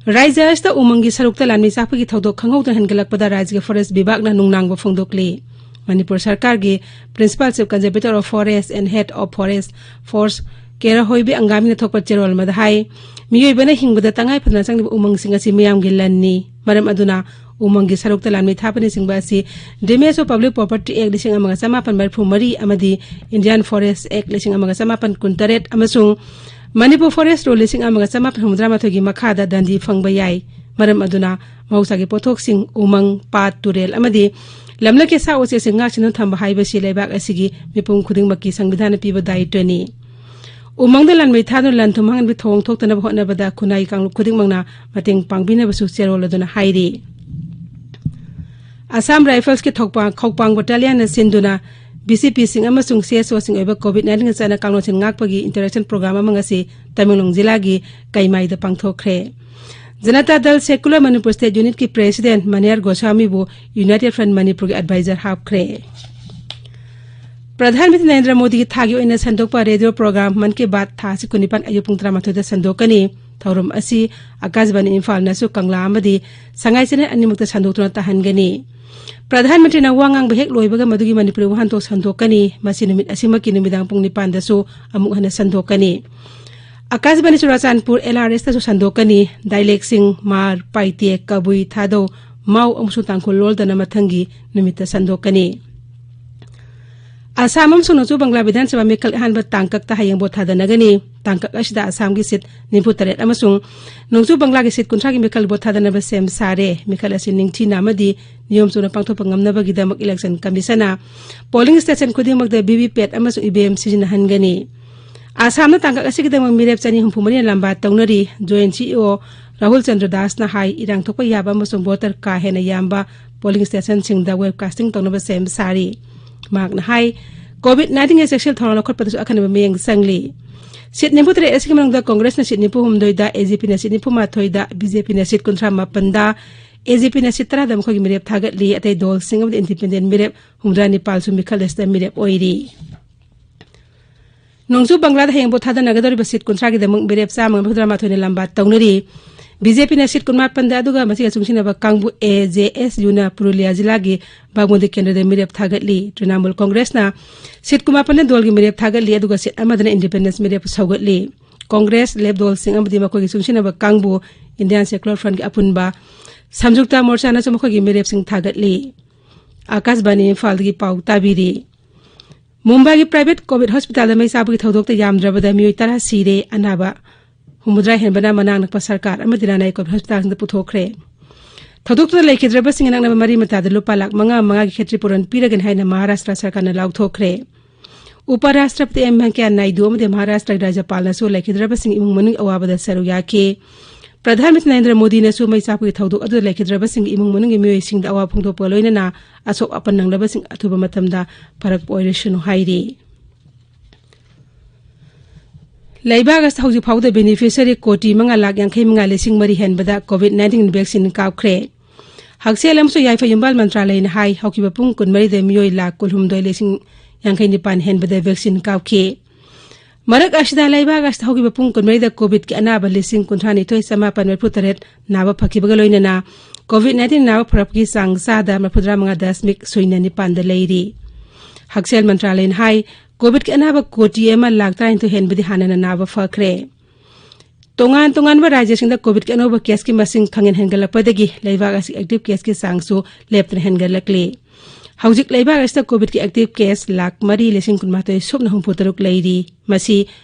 ꯔꯥꯖ꯭ꯌ ꯑꯁꯤꯗ ꯎꯃꯪꯒꯤ ꯁꯔꯨꯛꯇ ꯂꯥꯟꯃꯤ ꯆꯥꯛꯄꯒꯤ ꯊꯧꯗꯣꯛ ꯈꯪꯍꯧꯗꯅ ꯍꯦꯟꯒꯠꯂꯛꯄꯗ ꯔꯥꯖ꯭ꯌꯒꯤ Forest ꯕꯤꯚꯥꯒꯅ ꯅꯨꯡꯅꯥꯡꯕ ꯐꯣꯡꯗꯣꯛꯂꯤ꯫ ꯃꯅꯤꯄꯨꯔ ꯁꯔꯀꯥꯔꯒꯤ Principal Chief Conservator of Forest and Head of Forest Force ꯀꯦꯔꯥ ꯍꯣꯏꯕꯤ ꯑꯪꯒꯥꯃꯤꯅ ꯊꯣꯛꯄ ꯆꯦꯔꯣꯜ ꯑꯃꯗ ꯍꯥꯏ, ꯃꯤꯑꯣꯏꯕꯅ ꯍꯤꯡꯕꯗ ꯇꯉꯥꯏ ꯐꯗꯅ ꯆꯪꯂꯤꯕ ꯎꯃꯪꯁꯤꯡ ꯑꯁꯤ ꯃꯤꯌꯥꯝꯒꯤ ꯂꯟꯅꯤ꯫ ꯃꯔꯝ ꯑꯗꯨꯅ ꯎꯃꯪꯒꯤ ꯁꯔꯨꯛꯇ ꯂꯥꯟꯃꯤ ꯊꯥꯕꯅꯆꯤꯡꯕ ꯑꯁꯤ Damage of Public Property Act ꯂꯤꯁꯤꯡ ꯑꯃꯒ ꯆꯃꯥꯄꯟ ꯃꯔꯤꯐꯨ ꯃꯔꯤ ꯑꯃꯗꯤ Indian Forest Act ꯂꯤꯁꯤꯡ ꯑꯃꯒ ꯆꯃꯥꯄꯟ ꯀꯨꯟꯇꯔꯦꯠ ꯑꯃꯁꯨꯡ Manipur Forest Rule ꯂꯤꯁꯤꯡ ꯑꯃꯒ ꯆꯃꯥꯄꯟ ꯍꯨꯝꯐꯨꯇꯔꯥ ꯃꯥꯊꯣꯏꯒꯤ ꯃꯈꯥꯗ ꯗꯟꯗꯤ ꯐꯪꯕ ꯌꯥꯏ꯫ ꯃꯔꯝ ꯑꯗꯨꯅ ꯃꯍꯧꯁꯥꯒꯤ ꯄꯣꯠꯊꯣꯛꯁꯤꯡ, ꯎꯃꯪ, ꯄꯥꯠ, ꯇꯨꯔꯦꯜ ꯑꯃꯗꯤ ꯂꯝꯂꯛꯀꯤ ꯁꯥ ꯎꯆꯦꯛꯁꯤꯡ ꯉꯥꯛꯁꯦꯟꯗꯨꯅ ꯊꯝꯕ ꯍꯥꯏꯕꯁꯤ ꯂꯩꯕꯥꯛ ꯑꯁꯤꯒꯤ ꯃꯤꯄꯨꯝ ꯈꯨꯗꯤꯡꯃꯛꯀꯤ ꯁꯪꯕꯤꯙꯥꯟꯅ ꯄꯤꯕ ꯗꯥꯌꯤꯇ꯭ꯋꯅꯤ꯫ ꯎꯃꯪꯗ ꯂꯥꯟꯃꯩ ꯊꯥꯗꯨꯅ ꯂꯟ ꯊꯨꯝ ꯃꯥꯡꯍꯟꯕꯒꯤ ꯊꯧꯑꯣꯡ ꯊꯣꯛꯇꯅꯕ ꯍꯣꯠꯅꯕꯗ ꯈꯨꯟꯅꯥꯏꯒꯤ ꯀꯥꯡꯂꯨꯞ ꯈꯨꯗꯤꯡꯃꯛꯅ ꯃꯇꯦꯡ ꯄꯥꯡꯕꯤꯅꯕꯁꯨ ꯆꯦꯔꯣꯜ ꯑꯗꯨꯅ ꯍꯥꯏꯔꯤ꯫ ꯑꯁꯥꯝ ꯔꯥꯏꯐꯜꯁꯀꯤ ꯊꯧꯄꯥꯡ, ꯈꯧꯄꯥꯡ ꯕꯠꯇꯥꯂꯤꯌꯟꯅ ꯁꯤꯟꯗꯨꯅ ꯕꯤ ꯁꯤ ꯄꯤꯁꯤꯡ ꯑꯃꯁꯨꯡ ꯁꯤ ꯑꯦꯁ ꯑꯣꯁꯤꯡ ꯑꯣꯏꯕ ꯀꯣꯚꯤꯗ ꯅꯥꯏꯟꯇꯤꯟꯒ ꯆꯥꯟꯅ ꯀꯥꯡꯂꯣꯟꯁꯤꯡ ꯉꯥꯛꯄꯒꯤ interaction program ꯑꯃ ꯉꯁꯤ ꯇꯃꯦꯡꯂꯣꯡ ꯖꯤꯂꯥꯒꯤ ꯀꯩꯃꯥꯏꯗ ꯄꯥꯡꯊꯣꯛꯈ꯭ꯔꯦ꯫ ꯖꯅꯇꯥ ꯗꯜ Secular Manipur State Unitꯀꯤ President ꯃꯅꯤꯍꯔ ꯒꯣꯁ꯭ꯋꯥꯃꯤꯕꯨ United Front ꯃꯅꯤꯄꯨꯔꯒꯤ advisor ꯍꯥꯞꯈ꯭ꯔꯦ꯫ ꯄ꯭ꯔꯙꯥꯟ ꯃꯟꯇ꯭ꯔꯤ ꯅꯔꯦꯟꯗ꯭ꯔ ꯃꯣꯗꯤꯒꯤ ꯊꯥꯒꯤ ꯑꯣꯏꯅ ꯁꯟꯗꯣꯛꯄ ꯔꯦꯗꯤꯑꯣ ꯄ꯭ꯔꯣꯒ꯭ꯔꯥꯝ ꯃꯟ ꯀꯤ ꯕꯥꯠ ꯊꯥ ꯑꯁꯤ ꯀꯨꯟꯅꯤꯄꯥꯟ ꯑꯌꯨꯛ ꯄꯨꯡ ꯇꯔꯥꯃꯥꯊꯣꯏꯗ ꯁꯟꯗꯣꯛꯀꯅꯤ꯫ ꯊꯧꯔꯝ ꯑꯁꯤ ꯑꯀꯥꯁꯕꯥꯅꯤ ꯏꯝꯐꯥꯜꯅꯁꯨ ꯀꯪꯂꯥ ꯑꯃꯗꯤ ꯁꯉꯥꯏ ꯆꯦꯅꯦꯜ ꯑꯅꯤꯃꯛꯇ ꯁꯟꯗꯣꯛꯇꯨꯅ ꯇꯥꯍꯟꯒꯅꯤ꯫ ꯄ꯭ꯔꯙꯥꯟ ꯃꯟꯇ꯭ꯔꯤꯅ ꯋꯥ ꯉꯥꯡꯕ ꯍꯦꯛ ꯂꯣꯏꯕꯒ ꯃꯗꯨꯒꯤ ꯃꯅꯤꯄꯨꯔꯤ ꯋꯥꯍꯟꯊꯣꯛ ꯁꯟꯗꯣꯛꯀꯅꯤ꯫ ꯃꯁꯤ ꯅꯨꯃꯤꯠ ꯑꯁꯤꯃꯛꯀꯤ ꯅꯨꯃꯤꯗꯥꯡ ꯄꯨꯡ ꯅꯤꯄꯥꯟꯗꯁꯨ ꯑꯃꯨꯛ ꯍꯟꯅ ꯁꯟꯗꯣꯛꯀꯅꯤ꯫ ꯑꯀꯥꯁꯕꯥꯅꯤ ꯆꯨꯔꯥꯆꯥꯟꯄꯨꯔ ꯑꯦꯜ ꯑꯥꯔ ꯑꯦꯁꯇꯁꯨ ꯁꯟꯗꯣꯛꯀꯅꯤ꯫ ꯗꯥꯏꯂꯦꯛꯁꯤꯡ ꯃꯥꯔ, ꯄꯥꯏꯇꯦ, ꯀꯕꯨꯏ, ꯊꯥꯗꯧ, ꯃꯥꯎ ꯑꯃꯁꯨꯡ ꯇꯥꯡꯈꯨꯜ ꯂꯣꯜꯗꯅ ꯃꯊꯪꯒꯤ ꯅꯨꯃꯤꯠꯇ ꯁꯟꯗꯣꯛꯀꯅꯤ꯫ ꯑꯁꯥꯝ ꯑꯃꯁꯨꯡ ꯅꯣꯡꯆꯨꯞ ꯕꯪꯒ꯭ꯂꯥ ꯕꯤꯙꯥꯟ ꯁꯚꯥ ꯃꯤꯈꯜ ꯑꯍꯥꯟꯕ ꯇꯥꯡꯀꯛꯇ ꯍꯌꯦꯡ ꯚꯣꯠ ꯊꯥꯗꯅꯒꯅꯤ꯫ ꯇꯥꯡꯀꯛ ꯑꯁꯤꯗ ꯑꯁꯥꯝꯒꯤ ꯁꯤꯠ ꯅꯤꯐꯨ ꯇꯔꯦꯠ ꯑꯃꯁꯨꯡ ꯅꯣꯡꯆꯨꯞ ꯕꯪꯒ꯭ꯂꯥꯒꯤ ꯁꯤꯠ ꯀꯨꯟꯊ꯭ꯔꯥꯒꯤ ꯃꯤꯈꯜ ꯚꯣꯠ ꯊꯥꯗꯅꯕ ꯁꯦꯝ ꯁꯥꯔꯦ꯫ ꯃꯤꯈꯜ ꯑꯁꯤ ꯅꯤꯡꯊꯤꯅ ꯑꯃꯗꯤ ꯅꯤꯌꯣꯝ ꯆꯨꯝꯅ ꯄꯥꯡꯊꯣꯛꯄ ꯉꯝꯅꯕꯒꯤꯗꯃꯛ election commissionꯅ polling station ꯈꯨꯗꯤꯡꯃꯛꯇ ꯚꯤ ꯚꯤ ꯄꯦꯠ ꯑꯃꯁꯨꯡ ꯏ ꯚꯤ ꯑꯦꯝ ꯁꯤꯖꯤꯟꯅꯍꯟꯒꯅꯤ꯫ ꯑꯁꯥꯝꯅ ꯇꯥꯡꯀꯛ ꯑꯁꯤꯒꯤꯗꯃꯛ ꯃꯤꯔꯦꯞ ꯆꯅꯤ ꯍꯨꯝꯐꯨ ꯃꯔꯤꯅ ꯂꯝꯕꯥ ꯇꯧꯅꯔꯤ꯫ Joint ꯁꯤ ꯏ ꯑꯣ ꯔꯥꯍꯨꯜ ꯆꯟꯗ꯭ꯔ ꯗꯥꯁꯅ ꯍꯥꯏ, ꯏꯔꯥꯡ ꯊꯣꯛꯄ ꯌꯥꯕ ꯑꯃꯁꯨꯡ voter ꯀꯥ ꯍꯦꯟꯅ ꯌꯥꯝꯕ polling stationꯁꯤꯡꯗ webcasting ꯇꯧꯅꯕ ꯁꯦꯝ ꯁꯥꯔꯤ꯫ ꯃꯍꯥꯛꯅ ꯍꯥꯏ, ꯀꯣꯚꯤꯗ ꯅꯥꯏꯟꯇꯤꯟꯒꯤ ꯆꯦꯛꯁꯤꯜ ꯊꯧꯔꯥꯡ ꯂꯧꯈꯠꯄꯗꯁꯨ ꯑꯈꯟꯅꯕ ꯃꯤꯠꯌꯦꯡ ꯆꯪꯂꯤ꯫ ꯁꯤꯠ ꯅꯤꯐꯨ ꯇꯔꯦꯠ ꯑꯁꯤꯒꯤ ꯃꯅꯨꯡꯗ ꯀꯣꯡꯒ꯭ꯔꯦꯁꯅ ꯁꯤꯠ ꯅꯤꯐꯨ ꯍꯨꯝꯗꯣꯏꯗ, ꯑꯦ ꯖꯦ ꯄꯤꯅ ꯁꯤꯠ ꯅꯤꯐꯨ ꯃꯥꯊꯣꯏꯗ, ꯕꯤ ꯖꯦ ꯄꯤꯅ ꯁꯤꯠ ꯀꯨꯟꯊ꯭ꯔꯥ ꯃꯥꯄꯟꯗ, ꯑꯦ ꯖꯦ ꯄꯤꯅ ꯁꯤꯠ ꯇꯔꯥꯗ ꯃꯈꯣꯏꯒꯤ ꯃꯤꯔꯦꯞ ꯊꯥꯒꯠꯂꯤ꯫ ꯑꯇꯩ ꯗꯣꯜꯁꯤꯡ ꯑꯃꯗꯤ independent ꯃꯤꯔꯦꯞ ꯍꯨꯝꯗ꯭ꯔꯥ ꯅꯤꯄꯥꯜꯁꯨ ꯃꯤꯈꯜ ꯑꯁꯤꯗ ꯃꯤꯔꯦꯞ ꯑꯣꯏꯔꯤ꯫ ꯅꯣꯡꯆꯨꯞ ꯕꯪꯒ꯭ꯂꯥꯗ ꯍꯌꯦꯡ ꯚꯣꯠ ꯊꯥꯗꯅꯒꯗꯧꯔꯤꯕ ꯁꯤꯠ ꯀꯨꯟꯊ꯭ꯔꯥꯒꯤꯗꯃꯛ ꯃꯤꯔꯦꯞ ꯆꯥꯝꯃꯒ ꯃꯔꯤꯐꯨꯇꯔꯥ ꯃꯥꯊꯣꯏꯅ ꯂꯝꯕꯥ ꯇꯧꯅꯔꯤ꯫ ꯕꯤ ꯖꯦ ꯄꯤꯅ ꯁꯤꯠ ꯀꯨꯟꯃꯥꯄꯟꯗ, ꯑꯗꯨꯒ ꯃꯁꯤꯒ ꯆꯨꯡꯁꯤꯟꯅꯕ ꯀꯥꯡꯕꯨ ꯑꯦ ꯖꯦ ꯑꯦꯁ ꯌꯨꯅ ꯄꯨꯔꯨꯂꯤꯌꯥ ꯖꯤꯂꯥꯒꯤ ꯕꯥꯒꯃꯇꯤ ꯀꯦꯟꯗ꯭ꯔꯗ ꯃꯤꯔꯦꯞ ꯊꯥꯒꯠꯂꯤ꯫ ꯇ꯭ꯔꯤꯅꯥꯃꯨꯜ ꯀꯣꯡꯒ꯭ꯔꯦꯁꯅ ꯁꯤꯠ ꯀꯨꯟꯃꯥꯄꯟꯗ ꯗꯣꯜꯒꯤ ꯃꯤꯔꯦꯞ ꯊꯥꯒꯠꯂꯤ, ꯑꯗꯨꯒ ꯁꯤꯠ ꯑꯃꯗꯅ independence ꯃꯤꯔꯦꯞ ꯁꯧꯒꯠꯂꯤ꯫ ꯀꯣꯡꯒ꯭ꯔꯦꯁ, ꯂꯦꯞ ꯗꯣꯜꯁꯤꯡ ꯑꯃꯗꯤ ꯃꯈꯣꯏꯒꯤ ꯆꯨꯡꯁꯤꯟꯅꯕ ꯀꯥꯡꯕꯨ Indian Secular Frontꯀꯤ ꯑꯄꯨꯟꯕ ꯁꯝꯖꯨꯛꯇ ꯃꯣꯔꯆꯥꯅꯁꯨ ꯃꯈꯣꯏꯒꯤ ꯃꯤꯔꯦꯞꯁꯤꯡ ꯊꯥꯒꯠꯂꯤ꯫ ꯑꯀꯥꯁꯕꯥꯅꯤ ꯏꯝꯐꯥꯜꯗꯒꯤ ꯄꯥꯎ ꯇꯥꯕꯤꯔꯤ꯫ ꯃꯨꯝꯕꯥꯏꯒꯤ private ꯀꯣꯚꯤꯗ ꯍꯣꯁꯄꯤꯇꯥꯜꯗ ꯃꯩ ꯆꯥꯛꯄꯒꯤ ꯊꯧꯗꯣꯛꯇ ꯌꯥꯝꯗ꯭ꯔꯕꯗ ꯃꯤꯑꯣꯏ ꯇꯔꯥ ꯁꯤꯔꯦ, ꯑꯅꯥꯕ ꯍꯨꯝꯐꯨꯇꯔꯥ ꯍꯦꯟꯕꯅ ꯃꯅꯥꯛ ꯅꯛꯄ ꯁꯔꯀꯥꯔ ꯑꯃꯗꯤ ꯂꯅꯥꯏ ꯀꯣꯚꯤꯗ ꯍꯣꯁꯄꯤꯇꯥꯜꯁꯤꯡꯗ ꯄꯨꯊꯣꯛꯈ꯭ꯔꯦ꯫ ꯊꯧꯗꯣꯛꯇꯨꯗ ꯂꯩꯈꯤꯗ꯭ꯔꯕꯁꯤꯡꯒꯤ ꯅꯛꯅꯕ ꯃꯔꯤ ꯃꯇꯥꯗ ꯂꯨꯄꯥ ꯂꯥꯈ ꯃꯉꯥ ꯃꯉꯥꯒꯤ ꯈꯦꯇ꯭ꯔꯤ ꯄꯨꯔꯟ ꯄꯤꯔꯒꯅꯤ ꯍꯥꯏꯅ ꯃꯍꯥꯔꯥꯁꯇ꯭ꯔ ꯁꯔꯀꯥꯔꯅ ꯂꯥꯎꯊꯣꯛꯈ꯭ꯔꯦ꯫ ꯎꯄ ꯔꯥꯁꯇ꯭ꯔꯄꯇꯤ ꯑꯦꯝ ꯚꯦꯡꯀꯌꯥ ꯅꯥꯏꯗꯨ ꯑꯃꯗꯤ ꯃꯍꯥꯔꯥꯁꯇ꯭ꯔꯒꯤ ꯔꯥꯖ꯭ꯌꯄꯥꯜꯅꯁꯨ ꯂꯩꯈꯤꯗ꯭ꯔꯕꯁꯤꯡꯒꯤ ꯏꯃꯨꯡ ꯃꯅꯨꯡꯒꯤ ꯑꯋꯥꯕꯗ ꯁꯔꯨꯛ ꯌꯥꯈꯤ꯫ ꯄ꯭ꯔꯙꯥꯟ ꯃꯟꯇ꯭ꯔꯤ ꯅꯔꯦꯟꯗ꯭ꯔ ꯃꯣꯗꯤꯅꯁꯨ ꯃꯩ ꯆꯥꯛꯄꯒꯤ ꯊꯧꯗꯣꯛ ꯑꯗꯨꯗ ꯂꯩꯈꯤꯗ꯭ꯔꯕꯁꯤꯡꯒꯤ ꯏꯃꯨꯡ ꯃꯅꯨꯡꯒꯤ ꯃꯤꯑꯣꯏꯁꯤꯡꯗ ꯑꯋꯥꯕ ꯐꯣꯡꯗꯣꯛꯄꯒ ꯂꯣꯏꯅꯅ ꯑꯁꯣꯛ ꯑꯄꯟ ꯅꯪꯂꯕꯁꯤꯡ ꯑꯊꯨꯕ ꯃꯇꯝꯗ ꯐꯔꯛꯄ ꯑꯣꯏꯔꯁꯅꯨ ꯍꯥꯏꯔꯤ꯫ ꯂꯩꯕꯥꯛ ꯑꯁꯤꯗ ꯍꯧꯖꯤꯛ ꯐꯥꯎꯕꯗ ꯕꯦꯅꯤꯐꯤꯁꯔꯤ ꯀꯣꯇꯤ ꯃꯉꯥ ꯂꯥꯈ ꯌꯥꯡꯈꯩ ꯃꯉꯥ ꯂꯤꯁꯤꯡ ꯃꯔꯤ ꯍꯦꯟꯕꯗ ꯀꯣꯚꯤꯗ ꯅꯥꯏꯟꯇꯤꯟ ꯚꯦꯛꯁꯤꯟ ꯀꯥꯞꯈ꯭ꯔꯦ꯫ ꯍꯛꯁꯦꯜ ꯑꯃꯁꯨꯡ ꯌꯥꯏꯐ ꯌꯨꯝꯕꯥꯜ ꯃꯟꯇ꯭ꯔꯥꯂꯌꯅ ꯍꯥꯏ, ꯍꯧꯈꯤꯕ ꯄꯨꯡ ꯀꯨꯟꯃꯔꯤꯗ ꯃꯤꯑꯣꯏ ꯂꯥꯈ ꯀꯨꯟꯍꯨꯝꯗꯣꯏ ꯂꯤꯁꯤꯡ ꯌꯥꯡꯈꯩ ꯅꯤꯄꯥꯟ ꯍꯦꯟꯕꯗ ꯚꯦꯛꯁꯤꯟ ꯀꯥꯞꯈꯤ꯫ ꯃꯔꯛ ꯑꯁꯤꯗ ꯂꯩꯕꯥꯛ ꯑꯁꯤꯗ ꯍꯧꯈꯤꯕ ꯄꯨꯡ ꯀꯨꯟꯃꯔꯤꯗ ꯀꯣꯚꯤꯗꯀꯤ ꯑꯅꯥꯕ ꯂꯤꯁꯤꯡ ꯀꯨꯟꯊ꯭ꯔꯥ ꯅꯤꯊꯣꯏ ꯆꯃꯥꯄꯟ ꯃꯔꯤꯐꯨ ꯇꯔꯦꯠ ꯅꯥꯕ ꯐꯈꯤꯕꯒ ꯂꯣꯏꯅꯅ ꯀꯣꯚꯤꯗ ꯅꯥꯏꯟꯇꯤꯟ ꯅꯥꯕ ꯐꯔꯛꯄꯒꯤ ꯆꯥꯡ ꯆꯥꯗ ꯃꯔꯤꯐꯨꯇꯔꯥ ꯃꯉꯥ ꯗꯁꯃꯤꯛ ꯁꯨꯏꯅ ꯅꯤꯄꯥꯟꯗ ꯂꯩꯔꯤ꯫ ꯍꯛꯁꯦꯜ ꯃꯟꯇ꯭ꯔꯥꯂꯌꯅ ꯍꯥꯏ, ꯀꯣꯚꯤꯗꯀꯤ ꯑꯅꯥꯕ ꯀꯣꯇꯤ ꯑꯃ ꯂꯥꯈ ꯇꯔꯥꯅꯤꯊꯣꯏ ꯍꯦꯟꯕꯗꯤ ꯍꯥꯟꯅꯅ ꯅꯥꯕ ꯐꯈ꯭ꯔꯦ꯫ ꯇꯣꯉꯥꯟ ꯇꯣꯉꯥꯟꯕ ꯔꯥꯖ꯭ꯌꯁꯤꯡꯗ ꯀꯣꯚꯤꯗꯀꯤ ꯑꯅꯧꯕ ꯀꯦꯁꯀꯤ ꯃꯁꯤꯡ ꯈꯪꯍꯦꯟ ꯍꯦꯟꯒꯠꯂꯛꯄꯗꯒꯤ ꯂꯩꯕꯥꯛ ꯑꯁꯤ ꯑꯦꯛꯇꯤꯚ ꯀꯦꯁꯀꯤ ꯆꯥꯡꯁꯨ ꯂꯦꯞꯇꯅ ꯍꯦꯟꯒꯠꯂꯛꯂꯤ꯫ ꯍꯧꯖꯤꯛ ꯂꯩꯕꯥꯛ ꯑꯁꯤꯗ ꯀꯣꯚꯤꯗꯀꯤ ꯑꯦꯛꯇꯤꯚ ꯀꯦꯁ ꯂꯥꯈ ꯃꯔꯤ ꯂꯤꯁꯤꯡ ꯀꯨꯟꯃꯥꯊꯣꯏ ꯁꯨꯞꯅ ꯍꯨꯝꯐꯨ ꯇꯔꯨꯛ ꯂꯩꯔꯤ꯫ ꯃꯁꯤ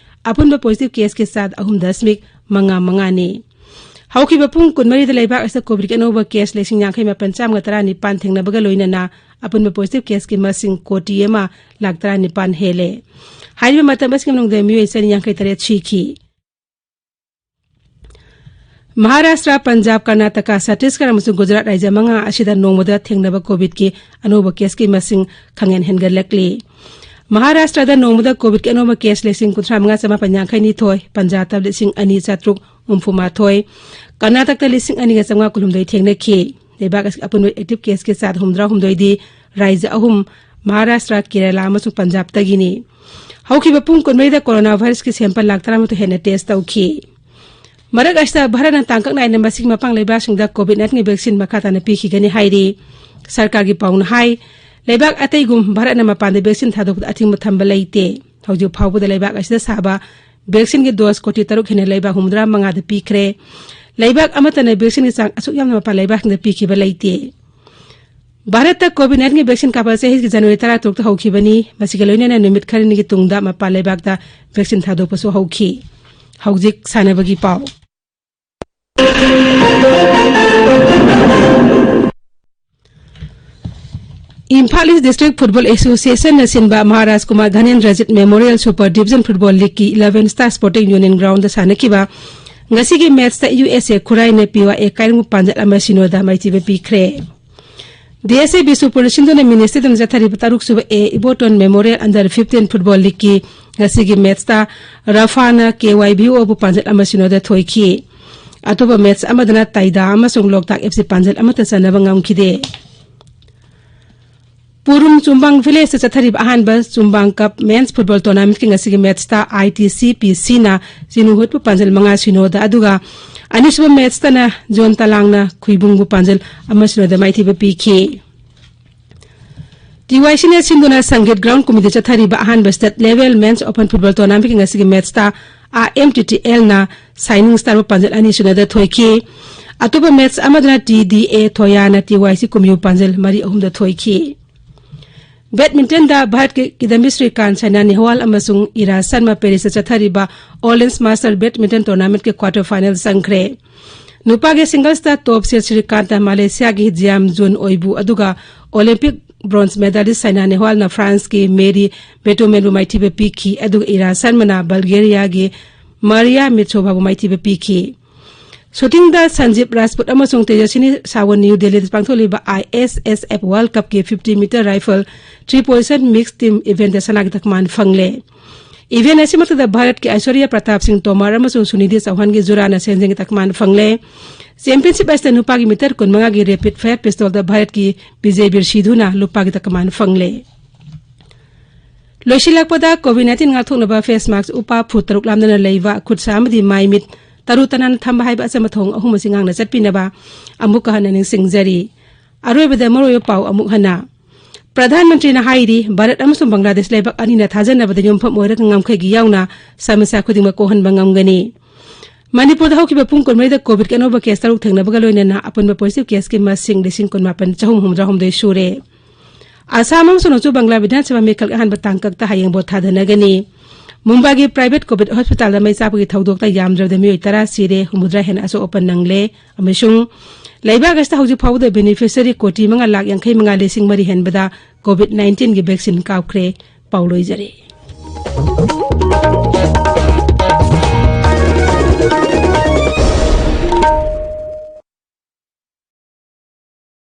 ꯑꯄꯨꯟꯕ ꯄꯣꯖꯤꯇꯤꯚ ꯀꯦꯁꯀꯤ ꯆꯥꯗ ꯑꯍꯨꯝ ꯗꯁꯃꯤꯛ ꯃꯉꯥ ꯃꯉꯥꯅꯤ꯫ ꯍꯧꯈꯤꯕ ꯄꯨꯡ ꯀꯨꯟꯃꯔꯤꯗ ꯂꯩꯕꯥꯛ ꯑꯁꯤꯗ ꯀꯣꯚꯤꯗꯀꯤ ꯑꯅꯧꯕ ꯀꯦꯁ ꯂꯤꯁꯤꯡ ꯌꯥꯡꯈꯩ ꯃꯥꯄꯟ ꯆꯥꯝꯃꯒ ꯇꯔꯥꯅꯤꯄꯥꯟ ꯊꯦꯡꯅꯕꯒ ꯂꯣꯏꯅꯅ ꯑꯄꯨꯟꯕ ꯄꯣꯖꯤꯇꯤꯚ ꯀꯦꯁꯀꯤ ꯃꯁꯤꯡ ꯀꯣꯇꯤ ꯑꯃ ꯂꯥꯈ ꯇꯔꯥꯅꯤꯄꯥꯟ ꯍꯦꯜꯂꯦ꯫ ꯍꯥꯏꯔꯤꯕ ꯃꯇꯝ ꯑꯁꯤꯒꯤ ꯃꯅꯨꯡꯗ ꯃꯤꯑꯣꯏ ꯆꯅꯤ ꯌꯥꯡꯈꯩ ꯇꯔꯦꯠ ꯁꯤꯈꯤ꯫ ꯃꯍꯥꯔꯥꯁꯇ꯭ꯔ, ꯄꯟꯖꯥꯕ, ꯀꯔꯅꯥꯇꯀꯥ, ꯆꯇꯤꯁꯒꯔ ꯑꯃꯁꯨꯡ ꯒꯨꯖꯔꯥꯠ ꯔꯥꯖ꯭ꯌ ꯃꯉꯥ ꯑꯁꯤꯗ ꯅꯣꯡꯃꯗ ꯊꯦꯡꯅꯕ ꯀꯣꯚꯤꯗꯀꯤ ꯑꯅꯧꯕ ꯀꯦꯁꯀꯤ ꯃꯁꯤꯡ ꯈꯪꯍꯦꯟ ꯍꯦꯟꯒꯠꯂꯛꯂꯤ꯫ ꯃꯍꯥꯔꯥꯁꯇ꯭ꯔꯗ ꯅꯣꯡꯃꯗ ꯀꯣꯚꯤꯗꯀꯤ ꯑꯅꯧꯕ ꯀꯦꯁ ꯂꯤꯁꯤꯡ ꯀꯨꯟꯊ꯭ꯔꯥ ꯃꯉꯥ ꯆꯃꯥꯄꯟ ꯌꯥꯡꯈꯩ ꯅꯤꯊꯣꯏ, ꯄꯟꯖꯥꯕꯇ ꯂꯤꯁꯤꯡ ꯑꯅꯤ ꯆꯥꯇ꯭ꯔꯨꯛ ꯍꯨꯝꯐꯨ ꯃꯥꯊꯣꯏ, ꯀꯔꯅꯥꯇꯀꯇ ꯂꯤꯁꯤꯡ ꯑꯅꯤꯒ ꯆꯥꯝꯃꯉꯥ ꯀꯨꯟꯍꯨꯝꯗꯣꯏ ꯊꯦꯡꯅꯈꯤ꯫ ꯂꯩꯕꯥꯛ ꯑꯁꯤꯒꯤ ꯑꯄꯨꯟꯕ ꯑꯦꯛꯇꯤꯚ ꯀꯦꯁꯀꯤ ꯆꯥꯗ ꯍꯨꯝꯐꯨꯇꯔꯥ ꯍꯨꯝꯗꯣꯏꯗꯤ ꯔꯥꯖ꯭ꯌ ꯑꯍꯨꯝ, ꯃꯍꯥꯔꯥꯁꯇ꯭ꯔ, ꯀꯦꯔꯂꯥ ꯑꯃꯁꯨꯡ ꯄꯟꯖꯥꯕꯇꯒꯤꯅꯤ꯫ ꯍꯧꯈꯤꯕ ꯄꯨꯡ ꯀꯨꯟꯃꯔꯤꯗ ꯀꯣꯔꯣꯅꯥ ꯚꯥꯏꯔꯁꯀꯤ ꯁꯦꯝꯄꯜ ꯂꯥꯈ ꯇꯔꯥꯃꯥꯊꯣꯏ ꯍꯦꯟꯅ ꯇꯦꯁ ꯇꯧꯈꯤ꯫ ꯃꯔꯛ ꯑꯁꯤꯗ ꯚꯥꯔꯠꯅ ꯇꯥꯡꯀꯛ ꯅꯥꯏꯅ ꯃꯁꯤꯒꯤ ꯃꯄꯥꯡ ꯂꯩꯕꯥꯛꯁꯤꯡꯗ ꯀꯣꯚꯤꯗ ꯅꯥꯏꯟꯇꯤꯟꯒꯤ ꯚꯦꯛꯁꯤꯟ ꯃꯈꯥ ꯇꯥꯅ ꯄꯤꯈꯤꯒꯅꯤ ꯍꯥꯏꯔꯤ꯫ ꯁꯔꯀꯥꯔꯒꯤ ꯄꯥꯎꯅ ꯍꯥꯏ, ꯂꯩꯕꯥꯛ ꯑꯇꯩꯒꯨꯝ ꯚꯥꯔꯠꯅ ꯃꯄꯥꯟꯗ ꯚꯦꯛꯁꯤꯟ ꯊꯥꯗꯣꯛꯄꯗ ꯑꯊꯤꯡꯕ ꯊꯝꯕ ꯂꯩꯇꯦ꯫ ꯍꯧꯖꯤꯛ ꯐꯥꯎꯕꯗ ꯂꯩꯕꯥꯛ ꯑꯁꯤꯗ ꯁꯥꯕ ꯚꯦꯛꯁꯤꯟꯒꯤ ꯗꯣꯁ ꯀꯣꯇꯤ ꯇꯔꯨꯛ ꯍꯦꯟꯅ ꯂꯩꯕꯥꯛ ꯍꯨꯝꯐꯨꯇꯔꯥ ꯃꯉꯥꯗ ꯄꯤꯈ꯭ꯔꯦ꯫ ꯂꯩꯕꯥꯛ ꯑꯃꯠꯇꯅ ꯚꯦꯛꯁꯤꯟꯒꯤ ꯆꯥꯡ ꯑꯁꯨꯛ ꯌꯥꯝꯅ ꯃꯄꯥꯟ ꯂꯩꯕꯥꯛꯁꯤꯡꯗ ꯄꯤꯈꯤꯕ ꯂꯩꯇꯦ꯫ ꯚꯥꯔꯠꯇ ꯀꯣꯚꯤꯗ ꯅꯥꯏꯟꯇꯤꯟꯒꯤ ꯚꯦꯛꯁꯤꯟ ꯀꯥꯞꯄ ꯆꯍꯤꯒꯤ ꯖꯅꯋꯥꯔꯤ ꯇꯔꯥꯇꯔꯨꯛꯇ ꯍꯧꯈꯤꯕꯅꯤ꯫ ꯃꯁꯤꯒ ꯂꯣꯏꯅꯅ ꯅꯨꯃꯤꯠ ꯈꯔꯅꯤꯒꯤ ꯇꯨꯡꯗ ꯃꯄꯥꯟ ꯂꯩꯕꯥꯛꯇ ꯚꯦꯛꯁꯤꯟ ꯊꯥꯗꯣꯛꯄꯁꯨ ꯍꯧꯈꯤ꯫ ꯍꯧꯖꯤꯛ ꯁꯥꯟꯅꯕꯒꯤ ꯄꯥꯎ꯫ ꯏꯝꯐꯥꯜ ꯏꯁ ꯗꯤꯁꯇ꯭ꯔꯤꯛ ꯐꯨꯠꯕꯣꯜ ꯑꯦꯁꯣꯁꯤꯌꯦꯁꯟꯅ ꯁꯤꯟꯕ Maharaj Kumar Dhanendrajit memorial super division football ꯂꯤꯒꯀꯤ eleven star sporting union ground ꯁꯥꯟꯅꯈꯤꯕ ꯉꯁꯤꯒꯤ ꯃꯦꯠꯁꯇ ꯌꯨ ꯑꯦꯁ ꯑꯦ ꯈꯨꯔꯥꯏꯅ ꯄꯤ ꯋꯥꯏ ꯑꯦ ꯀꯥꯏꯔꯪꯕꯨ ꯄꯥꯟꯖꯜ ꯑꯃ ꯁꯤꯅꯣꯗ ꯃꯥꯏꯊꯤꯕ ꯄꯤꯈ꯭ꯔꯦ꯫ ꯗꯤ ꯑꯦꯁ ꯑꯦ ꯕꯤꯁꯅꯨꯄꯨꯔꯅ ꯁꯤꯟꯗꯨꯅ ꯃꯤꯅꯤ ꯁ꯭ꯇꯦꯗꯤꯌꯝꯗ ꯆꯠꯊꯔꯤꯕ ꯇꯔꯨꯛ ꯁꯨꯕ A Iboton memorial under fifteen football ꯂꯤꯒꯀꯤ ꯉꯁꯤꯒꯤ ꯃꯦꯠꯁꯇ ꯔꯐꯥꯅ ꯀꯦ ꯋꯥꯏ ꯕꯤ ꯑꯣꯕꯨ ꯄꯥꯟꯖꯜ ꯑꯃ ꯁꯤꯅꯣꯗ ꯊꯣꯏꯈꯤ꯫ ꯑꯇꯣꯞꯄ ꯃꯦꯠꯁ ꯑꯃꯗꯅ ꯇꯥꯏꯗꯥ ꯑꯃꯁꯨꯡ ꯂꯣꯛꯇꯥꯛ ꯑꯦꯐ ꯁꯤ ꯄꯥꯟꯖꯜ ꯑꯃꯠꯇ ꯆꯟꯅꯕ ꯉꯝꯈꯤꯗꯦ꯫ ꯄꯨꯔꯨꯝ ꯆꯨꯝꯕꯥꯡ ꯚꯤꯂꯦꯖꯇ ꯆꯠꯊꯔꯤꯕ ꯑꯍꯥꯟꯕ ꯆꯨꯝꯕꯥꯡ ꯀꯞ ꯃꯦꯟꯁ ꯐꯨꯠꯕꯣꯜ ꯇꯣꯔꯅꯥꯃꯦꯟꯠꯀꯤ ꯉꯁꯤꯒꯤ ꯃꯦꯠꯁꯇ ꯑꯥꯏ ꯇꯤ ꯁꯤ ꯄꯤ ꯁꯤꯅ ꯆꯤꯅꯨꯍꯨꯠꯄꯨ ꯄꯥꯟꯖꯜ ꯃꯉꯥ ꯁꯤꯅꯣꯗ, ꯑꯗꯨꯒ ꯑꯅꯤꯁꯨꯕ ꯃꯦꯠꯁꯇꯅ ꯖꯣꯟ ꯇꯂꯥꯡꯅ ꯈꯨꯏꯕꯨꯡꯕꯨ ꯄꯥꯟꯖꯜ ꯑꯃ ꯁꯤꯅꯣꯗ ꯃꯥꯏꯊꯤꯕ ꯄꯤꯈꯤ꯫ ꯇꯤ ꯋꯥꯏ ꯁꯤꯅ ꯁꯤꯟꯗꯨꯅ ꯁꯪꯒꯤꯠ ꯒ꯭ꯔꯥꯎꯟ ꯀꯨꯝꯃꯤꯗ ꯆꯠꯊꯔꯤꯕ ꯑꯍꯥꯟꯕ state level men's open football ꯇꯣꯔꯅꯥꯃꯦꯟꯠꯀꯤ ꯉꯁꯤꯒꯤ ꯃꯦꯠꯁꯇ ꯑꯥꯔ ꯑꯦꯝ ꯇꯤ ꯇꯤ ꯑꯦꯜꯅ ꯁꯥꯏꯅꯤꯡ ꯁ꯭ꯇꯥꯔꯕꯨ ꯄꯥꯟꯖꯜ ꯑꯅꯤ ꯁꯤꯅꯣꯗ ꯊꯣꯏꯈꯤ꯫ ꯑꯇꯣꯞꯄ ꯃꯦꯠꯁ ꯑꯃꯗꯅ ꯇꯤ ꯗꯤ ꯑꯦ ꯊꯣꯌꯥꯅ ꯇꯤ ꯋꯥꯏ ꯁꯤ ꯀꯨꯝꯃꯤꯕꯨ ꯄꯥꯟꯖꯜ ꯃꯔꯤ ꯑꯍꯨꯝꯗ ꯊꯣꯏꯈꯤ꯫ ꯕꯦꯗꯃꯤꯟꯇꯟꯗ ꯚꯥꯔꯠꯀꯤ ꯀꯤꯗꯝꯕꯤ ꯁ꯭ꯔꯤꯀꯥꯟ, ꯁꯥꯏꯅꯥ ꯅꯦꯍꯋꯥꯜ ꯑꯃꯁꯨꯡ ꯏꯔꯥ ꯁꯔꯃ ꯄꯦꯔꯤꯁꯇ ꯆꯠꯊꯔꯤꯕ ꯑꯣꯜ ꯏꯟꯁ ꯃꯥꯁꯇꯔ ꯕꯦꯗꯃꯤꯟꯇꯟ ꯇꯣꯔꯅꯥꯃꯦꯟꯠꯀꯤ ꯀ꯭ꯋꯥꯔꯇꯔ ꯐꯥꯏꯅꯦꯜ ꯆꯪꯈ꯭ꯔꯦ꯫ ꯅꯨꯄꯥꯒꯤ ꯁꯤꯡꯒꯜꯁꯇ ꯇꯣꯞ ꯁꯤꯗ ꯁ꯭ꯔꯤꯀꯥꯟꯇ ꯃꯥꯂꯦꯁꯤꯌꯥꯒꯤ ꯖꯤꯌꯥꯝ ꯖꯨꯟ ꯑꯣꯏꯕꯨ, ꯑꯗꯨꯒ ꯑꯣꯂꯤꯝꯄꯤꯛ ꯕ꯭ꯔꯣꯟꯖ ꯃꯦꯗꯥꯂꯤꯁ ꯁꯥꯏꯅꯥ ꯅꯦꯍꯋꯥꯜꯅ ꯐ꯭ꯔꯥꯟꯁꯀꯤ ꯃꯦꯔꯤ ꯕꯦꯇꯣꯃꯦꯟꯕꯨ ꯃꯥꯏꯊꯤꯕ ꯄꯤꯈꯤ, ꯑꯗꯨꯒ ꯏꯔꯥ ꯁꯔꯃꯅ ꯕꯜꯒꯦꯔꯤꯌꯥꯒꯤ ꯃꯥꯔꯤꯌꯥ ꯃꯤꯠꯁꯣꯚꯥꯕꯨ ꯃꯥꯏꯊꯤꯕ ꯄꯤꯈꯤ꯫ ꯁꯨꯇꯤꯡꯗ ꯁꯟꯖꯤꯞ ꯔꯥꯖꯄꯨꯠ ꯑꯃꯁꯨꯡ ꯇꯦꯖꯁꯤꯅꯤ ꯁꯥꯋꯟ ꯅ꯭ꯌꯨ ꯗꯦꯜꯂꯤꯗ ꯄꯥꯡꯊꯣꯛꯂꯤꯕ I S S F world ꯀꯞꯀꯤ fifty metre rifle three position mix team ꯏꯚꯦꯟꯠꯇ ꯁꯅꯥꯒꯤ ꯇꯛꯃꯥꯟ ꯐꯪꯂꯦ꯫ ꯏꯚꯦꯟꯠ ꯑꯁꯤꯃꯛꯇꯗ ꯚꯥꯔꯠꯀꯤ ꯑꯥꯏꯁꯣꯔꯤꯌꯥ ꯄ꯭ꯔꯇꯥꯞ ꯁꯤꯡ ꯇꯣꯃꯔ ꯑꯃꯁꯨꯡ ꯁꯨꯅꯤꯙꯤ ꯆꯧꯍꯥꯟꯒꯤ ꯖꯨꯔꯥꯅ ꯁꯦꯟꯖꯦꯡꯒꯤ ꯇꯛꯃꯥꯟ ꯐꯪꯂꯦ꯫ ꯆꯦꯝꯄꯤꯌꯟꯁꯤꯞ ꯑꯁꯤꯗ ꯅꯨꯄꯥꯒꯤ ꯃꯤꯇꯔ ꯀꯨꯟꯃꯉꯥꯒꯤ ꯔꯦꯄꯤꯗ ꯐꯥꯌꯔ ꯄꯤꯁꯇꯣꯜꯗ ꯚꯥꯔꯠꯀꯤ ꯕꯤꯖꯦꯕꯤꯔ ꯁꯤꯙꯨꯅ ꯂꯨꯄꯥꯒꯤ ꯇꯛꯃꯥꯟ ꯐꯪꯂꯦ꯫ ꯂꯣꯏꯁꯤꯜꯂꯛꯄꯗ COVID nineteen ꯉꯥꯛꯊꯣꯛꯅꯕ ꯐꯦꯁ ꯃꯥꯛꯁ ꯎꯞꯄ, ꯐꯨꯠ ꯇꯔꯨꯛ ꯂꯥꯞꯅꯅ ꯂꯩꯕ, ꯈꯨꯠ ꯁꯥ ꯑꯃꯗꯤ ꯃꯥꯏ ꯃꯤꯠ ꯇꯔꯨ ꯇꯅꯥꯟꯅ ꯊꯝꯕ ꯍꯥꯏꯕ ꯑꯆꯝꯕ ꯊꯧꯑꯣꯡ ꯑꯍꯨꯝ ꯑꯁꯤ ꯉꯥꯛꯅ ꯆꯠꯄꯤꯅꯕ ꯑꯃꯨꯛꯀ ꯍꯟꯅ ꯅꯤꯡꯁꯤꯡꯖꯔꯤ꯫ ꯑꯔꯣꯏꯕꯗ ꯃꯔꯨꯑꯣꯏꯕ ꯄꯥꯎ ꯑꯃꯨꯛ ꯍꯟꯅ꯫ ꯄ꯭ꯔꯙꯥꯟ ꯃꯟꯇ꯭ꯔꯤꯅ ꯍꯥꯏꯔꯤ, ꯚꯥꯔꯠ ꯑꯃꯁꯨꯡ ꯕꯪꯒ꯭ꯂꯥꯗꯦꯁ ꯂꯩꯕꯥꯛ ꯑꯅꯤꯅ ꯊꯥꯖꯅꯕꯗ ꯌꯨꯝꯐꯝ ꯑꯣꯏꯔꯒ ꯉꯝꯈꯩꯒꯤ ꯌꯥꯎꯅ ꯁꯃꯁ꯭ꯌꯥ ꯈꯨꯗꯤꯡꯃꯛ ꯀꯣꯛꯍꯟꯕ ꯉꯝꯒꯅꯤ꯫ ꯃꯅꯤꯄꯨꯔꯗ ꯍꯧꯈꯤꯕ ꯄꯨꯡ ꯀꯨꯟꯃꯔꯤꯗ COVID ꯑꯅꯧꯕ ꯀꯦꯁ ꯇꯔꯨꯛ ꯊꯦꯡꯅꯕꯒ ꯂꯣꯏꯅꯅ ꯑꯄꯨꯟꯕ positive caseꯀꯤ ꯃꯁꯤꯡ ꯂꯤꯁꯤꯡ ꯀꯨꯟꯃꯥꯄꯟ ꯆꯍꯨꯝ ꯍꯨꯝꯐꯨꯇꯔꯥ ꯍꯨꯝꯗꯣꯏ ꯁꯨꯔꯦ꯫ ꯑꯁꯥꯝ ꯑꯃꯁꯨꯡ ꯅꯣꯡꯆꯨꯞ ꯕꯪꯒ꯭ꯂꯥ ꯕꯤꯙꯥꯟ ꯁꯚꯥ ꯃꯤꯈꯜ ꯑꯍꯥꯟꯕ ꯇꯥꯡꯀꯛꯇ ꯍꯌꯦꯡ ꯚꯣꯠ ꯊꯥꯗꯅꯒꯅꯤ꯫ ꯃꯨꯝꯕꯥꯏꯒꯤ private COVID hospitalꯗ ꯃꯩ ꯆꯥꯛꯄꯒꯤ ꯊꯧꯗꯣꯛꯇ ꯌꯥꯝꯗ꯭ꯔꯕꯗ ꯃꯤꯑꯣꯏ ꯇꯔꯥ ꯁꯤꯔꯦ, ꯍꯨꯝꯐꯨꯇꯔꯥ ꯍꯦꯟꯅ ꯑꯁꯣꯛ ꯑꯄꯟ ꯅꯪꯂꯦ, ꯑꯃꯁꯨꯡ ꯂꯩꯕꯥꯛ ꯑꯁꯤꯗ ꯍꯧꯖꯤꯛ ꯐꯥꯎꯕꯗ ꯕꯦꯅꯤꯐꯤꯁꯔꯤ ꯀꯣꯇꯤ ꯃꯉꯥ ꯂꯥꯛ ꯌꯥꯡꯈꯩ ꯃꯉꯥ ꯂꯤꯁꯤꯡ ꯃꯔꯤ ꯍꯦꯟꯕꯗ ꯀꯣꯚꯤꯗ ꯅꯥꯏꯟꯇꯤꯟꯒꯤ ꯚꯦꯛꯁꯤꯟ ꯀꯥꯞꯈ꯭ꯔꯦ꯫ ꯄꯥꯎ ꯂꯣꯏꯖꯔꯦ꯫